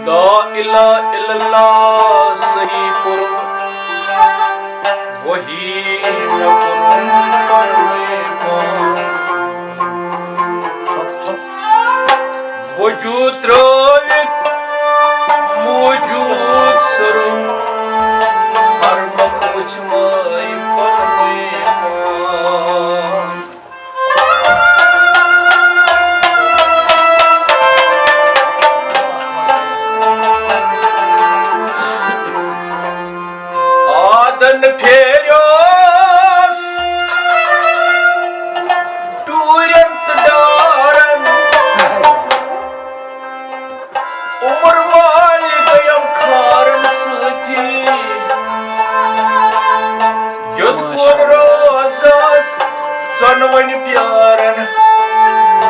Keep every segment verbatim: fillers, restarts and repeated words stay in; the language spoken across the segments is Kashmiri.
لا الہ الا اللہ صحیح پوٚرُم، وحی مےٚ کوٚرُم پننُے پان۔ وجود ترٲوِتھ موجود سرُم، ہر مۄکھ وُچھ مےٚ پننُے پان۔ آدن پھیریوس ٹوٗرٮ۪ن تہٕ ڈارن، عمر مالہِ گٔیم کھارن سۭتی۔ یوٚت کُن روزس ژۄنوٕنۍ پیارن،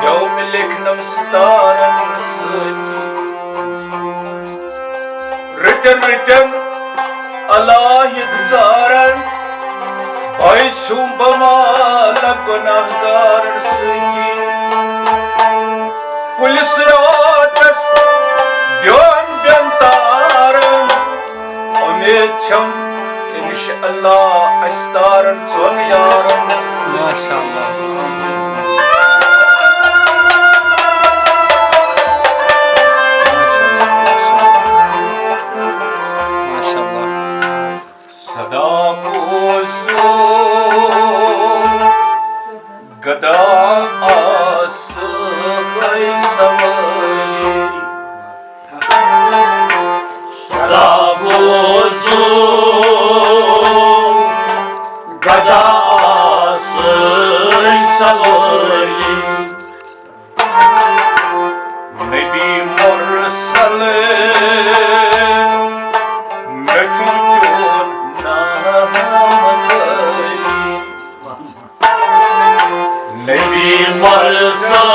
پیوٚو مےٚ لیکھنم ستارن سۭتی۔ رٕتٮ۪ن رٕتٮ۪ن علاحدٕ ژارن، بے چھُم بہ مالہ گۄناہ گارن سۭتی۔ پُلِس راتس بیوٚن بیوٚن تارن، اُمید چھم انشاءاللہ اسہِ تارن ژۄن یارن سۭتۍ۔ ماشاءاللہ۔ ماشاءاللہ۔ صدا بوزو گدا آسہٕ سوٲری۔ صدا بوزو گدا آسہٕ سوٲری۔ نبی مرسل مےٚ چھُم چون نام عٲلی۔ نبی مرسل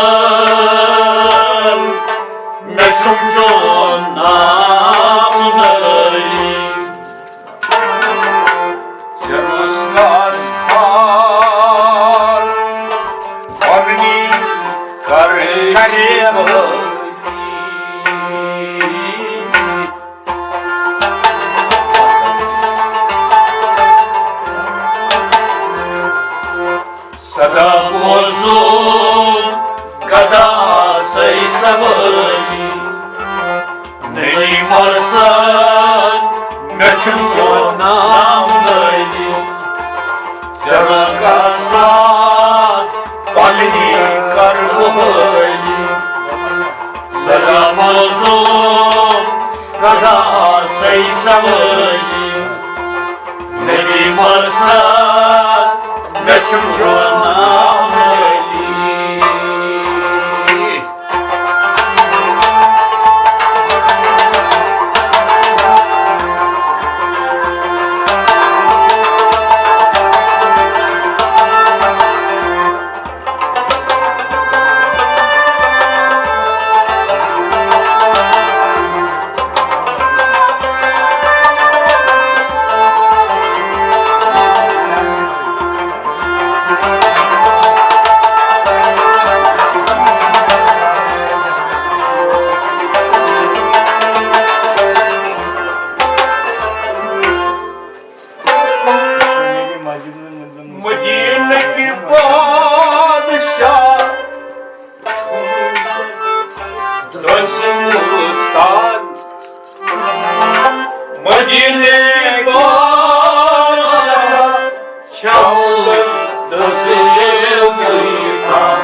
مےٚ چھُم چون نام عٲلی۔ ژےٚ روٚس کاس خار پننی کرے کرے۔ صدا بوزو گدا آسے سوٲری۔ نبی مرسل مےٚ چھُم چون نام عٲلی۔ ژےٚ روٚس کاس خار پننی کر وٲلی۔ صدا بوزو گدا آسے سوٲری۔ نبی مرسل مےٚ چھُم چون نام عٲلی۔ مدینہٕ کہِ بادشاہ دٔسۍ مُستان۔ مدینہٕ کہِ بادشاہ چھَم دٔسۍ مُستان۔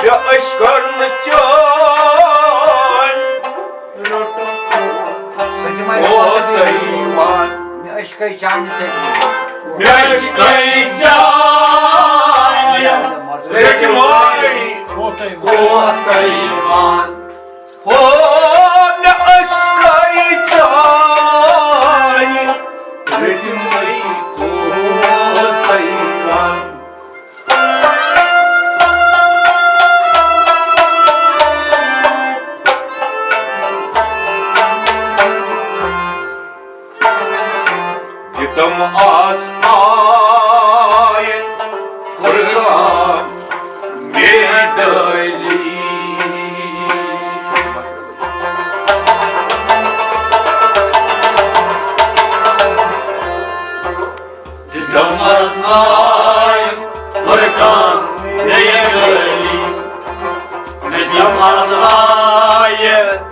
مےٚ عشقن چٲنۍ رٔٹ سۄ تہِ ما چھِ او پَتہٕ بیٚیہِ؟ تیوان۔ مےٚ عشقے چانہِ ژٔٹۍ مٕتۍ۔ مےٚ عشقے چانہِ رٔٹۍ وۄنۍ او تیوان۔ او تیوان۔ او مےٚ عشقے چانہِ رٔٹۍ مٕتۍ او تیوان۔ دِتم آز آیہِ فرقان میڈلی۔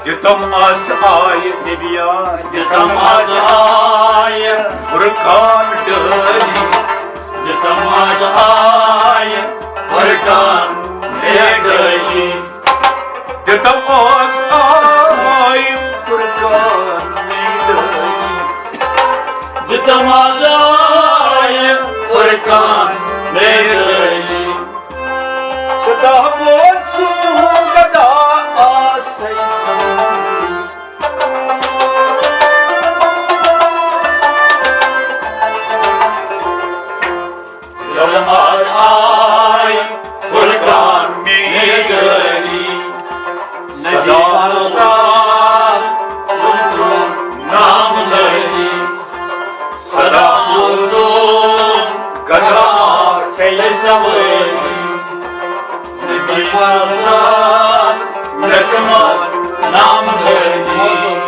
دِتم از آیہِ نبیان، دِتم از آیہِ فرقان ڈٲلی۔ دِتم از آیہِ فرقان مےٚ ڈٲلی۔ دِتم از آیہِ فرقان مےٚ ڈٲلی۔ دِتم از آیہِ فرقان مےٚ ڈٲلی۔ صدا بوزُم گدا آسے سان۔ ییٚلہِ از آے فرقان میٲنۍ گٲلی، صدا بوزُم نام لٲلی۔ صدا بوزُم گدا سیل سوٲری۔ نبی پرستان مےٚ چھُ نام لٲلی۔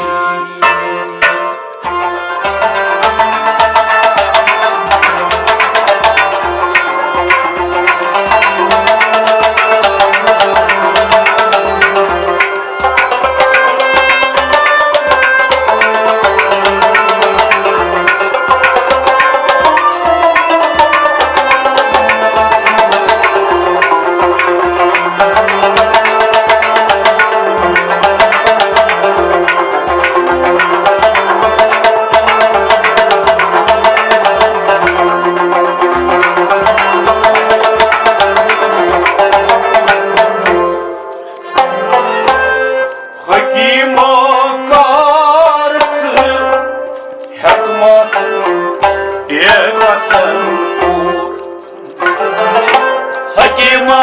حکیمہ کر ژٕ حکمت بے کسن پوٗر۔ حکیمہ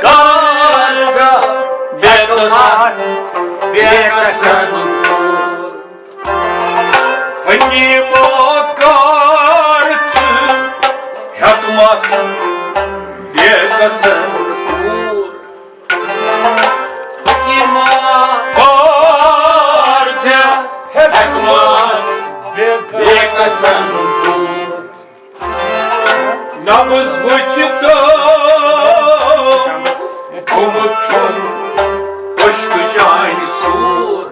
کر ژٕ بے کسن، بے کسن پوٗر۔ حکیمہ کر ژٕ حکمت بے کسن پوٗر۔ حکیمہ کر ژٕ حکمت بے کسن پوٗر۔ نبض وٕچھِتھ گوٚمُت چھُم عشقہٕ چانہِ سوٗر۔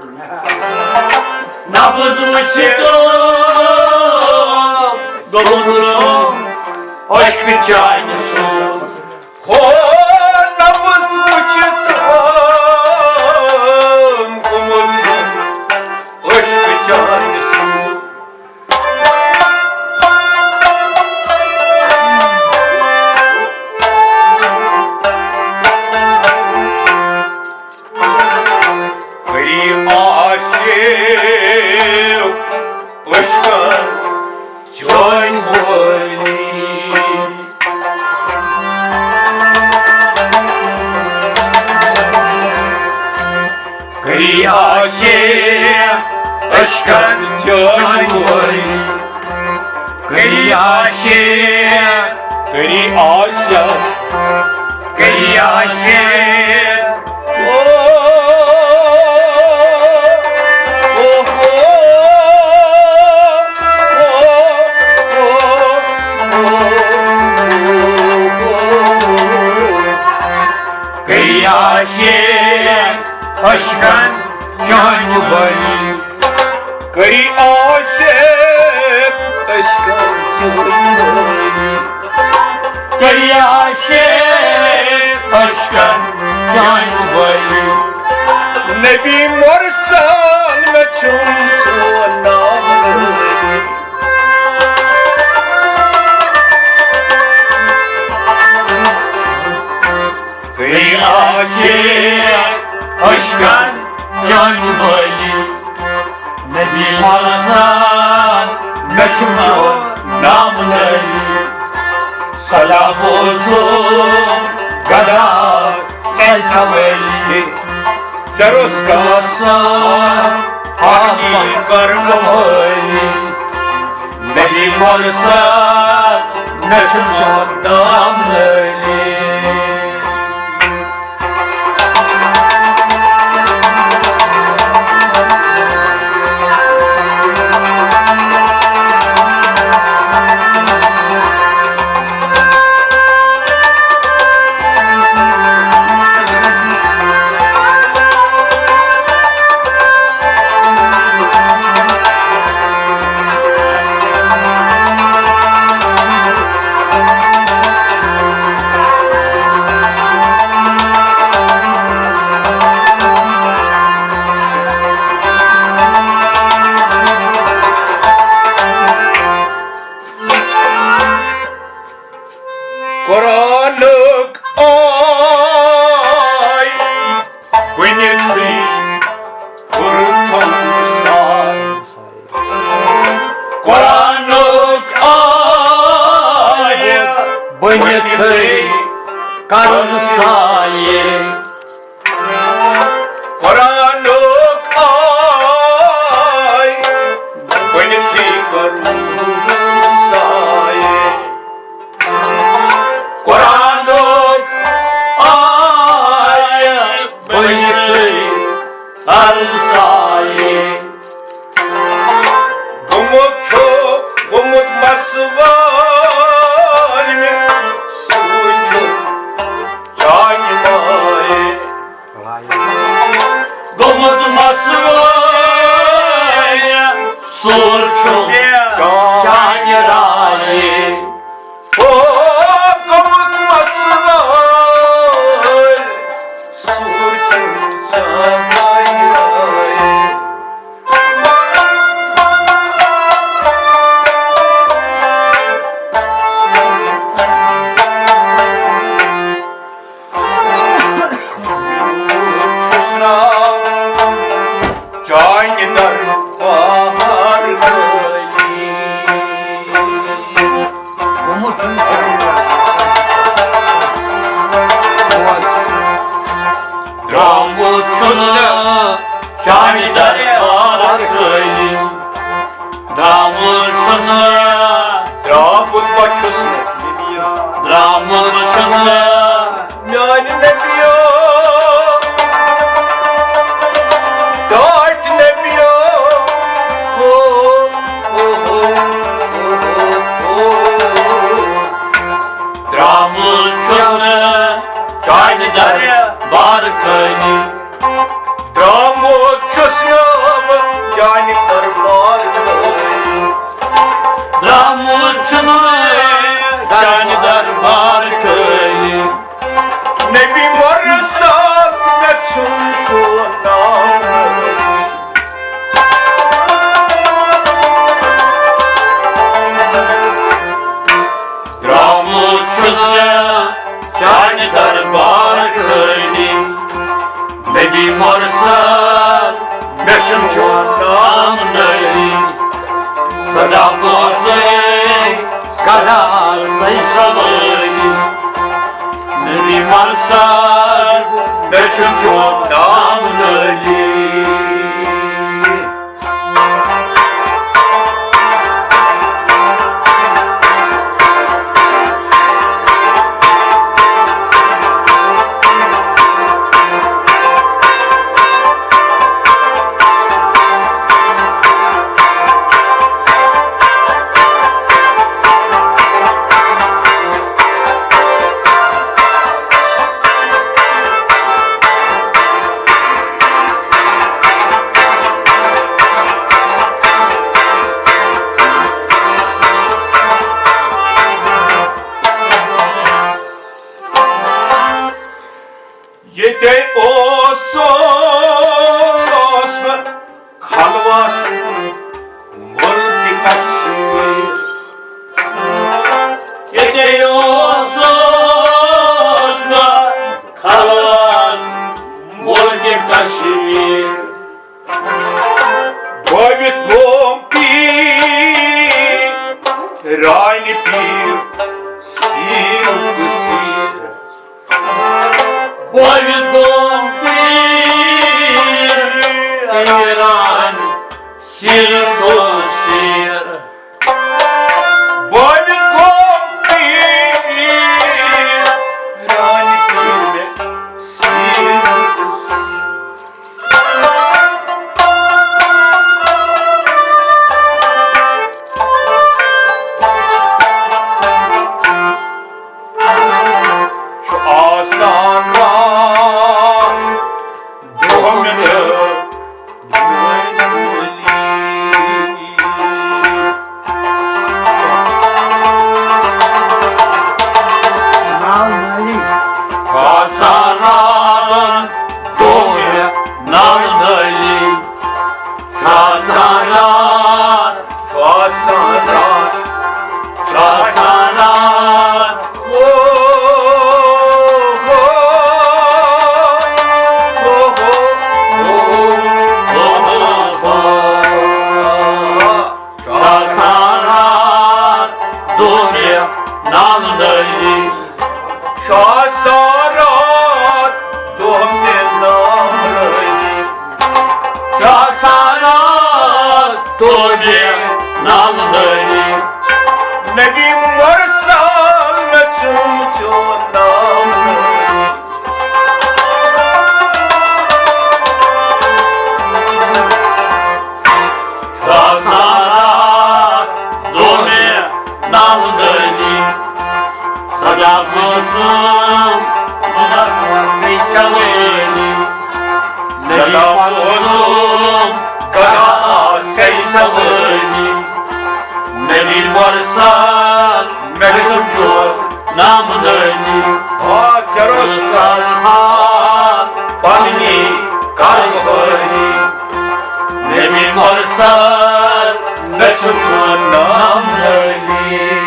نبض وٕچھِتھ گوٚمُت چھُم عشقہٕ چانہِ سوٗر۔ ہو نبض وٕچھِتھ گوٚمُت چھُم عشقہٕ چانہِ سوٗر۔ کٔری عاشق عشقن چٲنۍ وٲلی۔ کٔری عاشق عشقن چٲنۍ وٲلی۔ کٔری عاشق، کٔری عاشق، کٔری عاشق۔ او، او، او، او۔ کٔری عاشق عشقن چٲنۍ وٲلی۔ کٔری عاشق عشقن چٲنۍ وٲلی۔ کٔری عاشق عشقن چٲنۍ وٲلی۔ نبی مرسل مےٚ چھُم چون نام وٲلی۔ کٔری عاشق عشقن چٲنۍ وٲلی۔ نبی مرسل مےٚ چھُم چون نام لٲلی۔ صدا بوزُم گدا سیل سوٲلی۔ ژےٚ روٚس کاسہٕ پانی کر بحٲلی۔ نبی مرسل مےٚ چھُم چون نام لٲلی۔ السایہِ۔ گوٚمُت چھُ، گوٚمُت مسوٲلۍ مےٚ، سُے چھُ چانہِ مایہِ۔ گوٚمُت مسوٲلۍ، سُر چھُم چانہِ رایہِ۔ او، گوٚمُت مسوٲلۍ، سُر چھُم چانہِ رایہِ۔ چانہِ دربار خٲلی۔ درٛامُت چھُس نہٕ چانہِ دربار خٲلی۔ درٛامُت چھُس نہٕ۔ درٛامُت ما چھُس نہٕ۔ درٛامُت چھُس نہٕ۔ میانہِ نبیو، ٹاٹھۍ نبیو، ہو، ہو، ہو۔ درٛامُت چھُس نہٕ چانہِ دربار خٲلی۔ درٛامُت چھُس نہٕ بہٕ چانہِ دربار خٲلی۔ درٛامُت چھُس نہٕ چانہِ دربار خٲلی۔ نبی مرسل، مےٚ چھُم چون ناو۔ درٛامُت چھُس نہٕ چانہِ دربار خٲلی۔ نبی مرسل، مےٚ چھُم چون ناو نٲری۔ سدا بوزے، سدا سَے سوٲری۔ نبی مرسل، مےٚ چھُم چون ناو نٲری۔ ییٚتے اوسُس بہٕ خلوت مُلکہِ کشمیر۔ ییٚتے اوسُس بہٕ خلوت مُلکہِ کشمیر۔ بٲوِتھ گوم پیٖر، رانہِ پیٖر، سیٖرُک سیٖر۔ بٲوِتھ گوم پیٖر، رانہِ سیٖرُک سیٖر۔ بٲوِتھ گوم پیٖر، رانہِ پیٖر مےٚ سیٖرُک سیٖر۔ چھُ آسان راتھ دۄہ مےٚ نٲو۔ چھُ آسان راتھ دۄہ مےٚ ناو نٲلی۔ چھُ آسان راتھ، چھُ آسان راتھ، چھُ آسان راتھ۔ او، او، او، او۔ چھُ آسان راتھ دۄہ مےٚ ناو نٲلی۔ چھُ آسان راتھ دۄہ مےٚ ناو نٲلی۔ چھُ آسان راتھ دۄہ مےٚ ناو نٲلی۔ نبی مرسل مےٚ چھُم چون ناو نٲلی۔ نام نٲنی۔ آ، ژےٚ روٚس کَس حال پننی کرم حٲلی۔ نبی مرسل، مےٚ چھُ چون نام نٲنی۔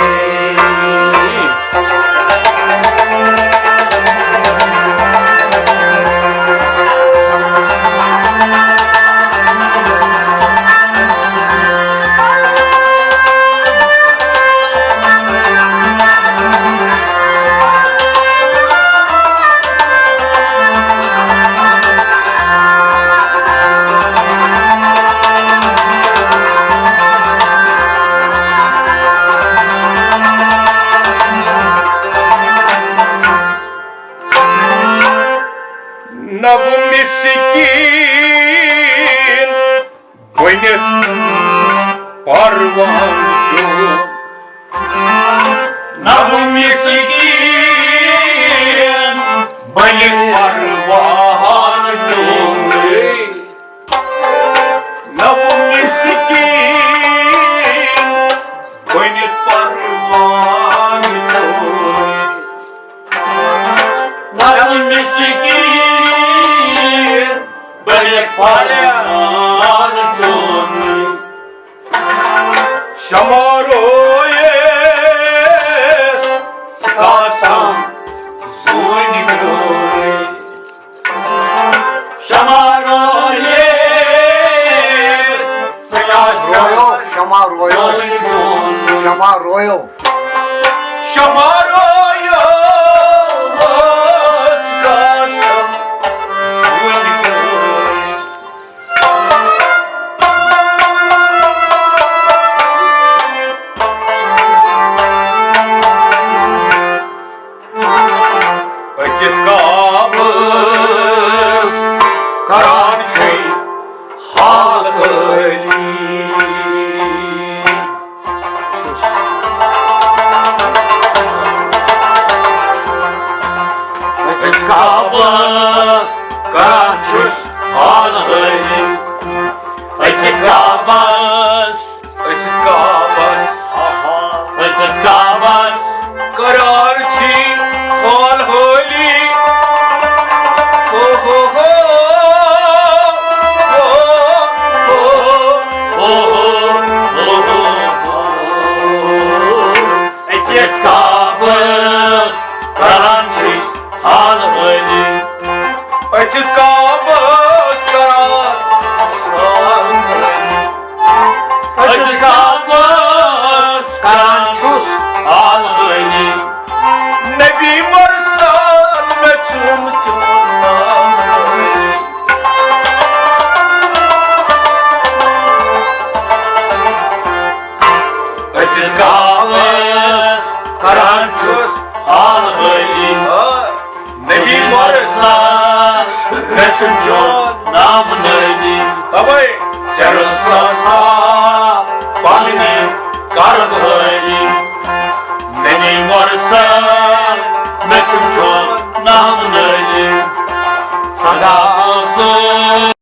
نہ بہٕ مسکیٖن بٔنِتھ پروان چھُ۔ نہ بہٕ مسکیٖن بٔنِتھ پروان چھُ۔ نہ بہٕ مسکیٖن بٔنِتھ پروان چھُ۔ نہ بہٕ مسکیٖن بٔنِتھ پروان چھُ۔ شمع رویس ژٕ کاسان زوٗنہِ گرٛوے۔ شمع رویس ژٕ کاسان رویو، شمع رویو۔ زوٗنہِ گرٛوے۔ شمع رویو۔ شمع رویو ژٕ کاسان زوٗنہِ گرٛوے۔ أژِتھ کعبس کران چھُے حال حٲلی۔ أژِتھ کعبس کران چھُس حال حٲلی۔ أژِتھ کعبس، أژِتھ کعبس، آہا۔ أژِتھ کعبس کران چھی حال حٲلی۔ او ہو ہو، او ہو ہو، او ہو ہو۔ أژِتھ کعبس کران چھُس حال حٲلی۔ أژِتھ کعبس کران چھُس حال حٲلی۔ أژِتھ کعبس کران چھُس حال حٲلی۔ نبی مرسل مےٚ چھُم چون نام حٲلی۔ أژِتھ کعبس کران چھُس حال حٲلی۔ نبی مرسل مےٚ چھُم چون نام نٲنی۔ توے ژےٚ روٚس کاسا پننہِ کرم حٲلی۔ نبی مرسل مےٚ چھُم چون نام